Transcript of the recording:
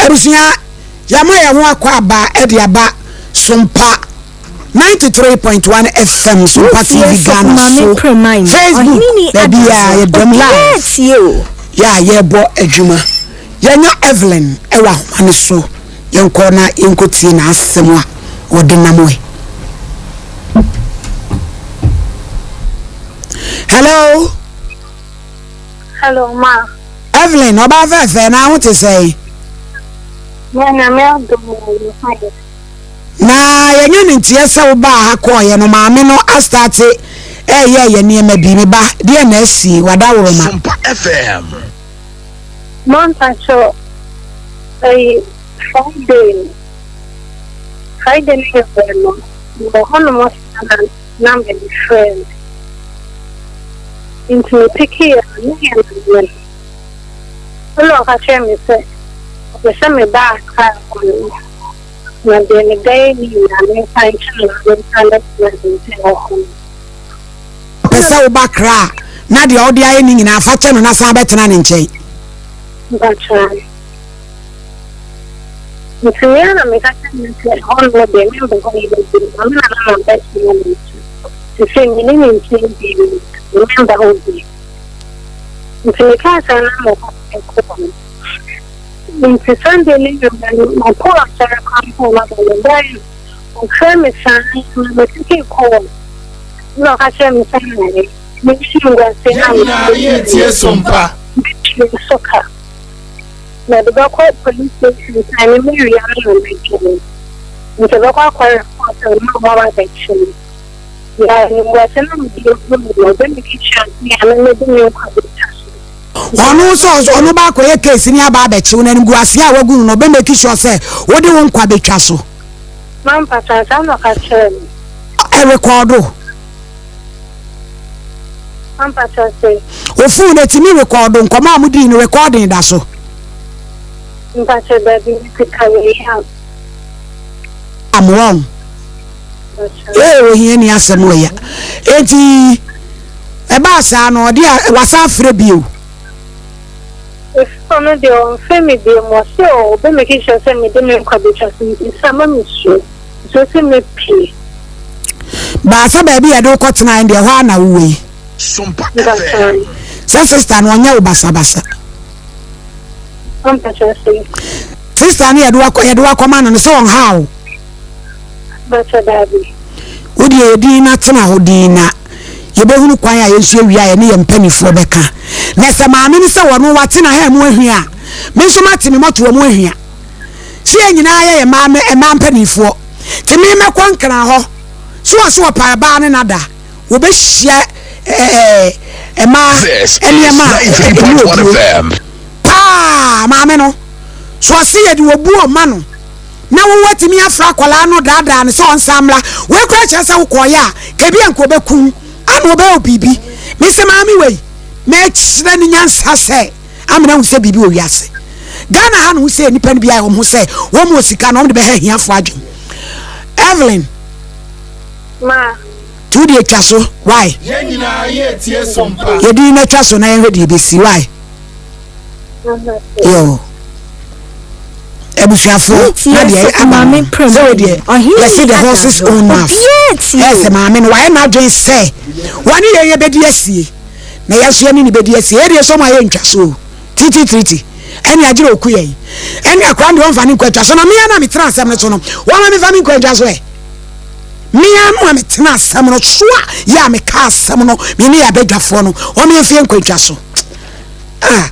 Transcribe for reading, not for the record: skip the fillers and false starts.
Abusua, yɛama yɛn ho akɔ aba de aba Sompa 93.1 FM, Sompa Wotie TV Sɔfo Ghana Maame so, Premae no, Facebook, Ɔheneni baabi a Adaso, yɛdam obiara live tie o. yɛ a yɛrebɔ adwuma. Yɛanya Evelyn wɔ ahoma no so, yɛnkɔ na yɛnkɔtie n'asɛm a wɔde nam ɛ. Hello. Hello, ma. Evelyn, ɔbaa fɛɛfɛ, na ho te sɛn? Na Nyame adom o, me ho yɛ. Na yɛnya ne nteɛ sɛ wobaa ha kɔɔeɛ no, maame no astate ɛɛyɛ yɛ nneɛma bi. Me ba, deɛ na asie? Wadaworoma. Sompa FM. Ma mpakyɛ ɛyi Friday no, Friday no yɛ bɛn no, mewɔ hɔnom saa na na mede frɛɛ me. Nti me pikiiɛ no, na ɛyɛ maame no. Ɛna ɔka kyerɛɛ me sɛ ɔpɛ sɛ meba Accra hɔ no, na deɛ mebɛyɛ ne nyinaa memfa nkyɛ no na memfa mmɛtena ne nkyɛn wɔ hɔ no. Ɔpɛ sɛ woba Accra a, na deɛ wode ayɛ ne nyinaa fa kyɛ no na san bɛtena ne nkyɛn. Mpakyɛw. Nti me ara na meka kyerɛɛ no sɛ ɛhɔ no deɛ memba hɔ no bio, na me na na mabɛtena ne nkyɛn. Seesei menni ne nkyɛn bio nti memba hɔ bio. Nti mekaa saa na mekɔ kɔɔ no. Nti Sunday no anwummerɛ no mapɔn asɔre koraa mpo na maba mebaeɛ no ɔfrɛ me saa na mepeke kɔɔ no na ɔka kyerɛɛ me sɛ ae menni nguase a Yɛn nyinaa yɛretie Sompa. Mɛtua so ka na de bɛkɔ police station sɛ ɛne mewia no na mɛgye no nti ɛbɛkɔ akɔ report a ma wɔaba abɛkye me. Na animguase no a mede agu no no, ɔbɛ make sure sɛ ɛno mede me nkwa bɛtwa so. Ɔno nso ɔno ba akɔyɛ case ne aba abɛkyew no, animguase a wagu no no, ɔbɛ make sure sɛ wode wo nkwa bɛtwa so. Mampata, saa na ɔka kyerɛɛ me. Ɛrekɔɔdo. Mampata sɛ. Wo phone no ɛtumi rekɔɔdo nkɔmmɔ a modii no, recording da so? Mpakyɛ dabi, mekita wei a. Amoa wo. Ee, ohia ni asɛm wɔ ya. Enti ɛbaa saa no, ɔde a wasan afrɛ bio. Efisɛ ɔno deɛ ɔmfrɛ me bio mu, ɔse ɔbɛ make sure sɛ mede me nkwa bɛtwa so, nti sɛ ama me suro, mesuro sɛ mɛpue. Baa sɛ baabi yɛde wo kɔtenae deɛ ɛhɔ ara na wowɔ yi. Sompa FM. Sɛ sista no ɔnyɛ wo basabasa. Sista no yɛde wakɔma no no sɛ ɔnha wo. Bàtchɛ daabi. Wo deɛ yɛ din na tena hɔ dinn na yɛbɛhunu kwan a yɛn nso yɛwie a yɛne yɛn mpanimfoɔ bɛka. Na sɛ maame no sɛ wɔno wate n'aha mu ahwia a, me nso mate me mmɔtoa mu ahwia. Sɛ yɛn nyinaa yɛyɛ mmaa mmaa mpanimfoɔ, nti me mɛkɔ Nkran hɔ. So wɔ so wɔpae baa ne nada, wɔbɛhyia ɛɛ mmaa This is nneɛma a ɛmu 93.1 oduro FM. paa maame no. So ɔse yɛde obuo ma no. Na wo watumi afrɛ akwadaa no daadaa no sɛ ɔnsan mmra. Wei koraa kyerɛ sɛ wokɔɔeɛ a, ka bi a nka ɔbɛku wo ana ɔbɛyɛ wo biribi. Mese maame wei, mɛkyerɛ no nyansa sɛ amena ahu sɛ biribi wɔ wiase. Ghana ha no ho sɛ nnipa no bi ayɛ wɔn ho sɛ wɔn wɔ sika na wɔn de bɛha ahiafoɔ adwene. Evelyn. Ma. Tu deɛ twa so, why? Yɛn nyinaa yɛretie Sompa. Yɛdin na twa so na yɛnhwɛ deɛ ɛbɛsi, why? Yo. Abusuafoɔ na deɛ aba no sɛ wɔ deɛ yɛse the horse's own mouth ɛyɛ sɛ maame no wayɛ n'adwene sɛ wɔne yɛn yɛbɛdi asie na yɛn nso yɛne ne bɛdi asie yɛdeɛ sɛ ɔmo ayɛ ntwa so o titi tiriti ɛne agyere oku yɛn ɛne akora deɛ ɔmfa ne nkɔ atwa so na mmea na metena asɛm no so no wɔma mefa me nkɔ atwa so ɛ mmea no a metena asɛm no so a yɛ a meka asɛm no me ne yɛ abadwafoɔ no wɔn yɛmfa yɛn nkɔ atwa so ah.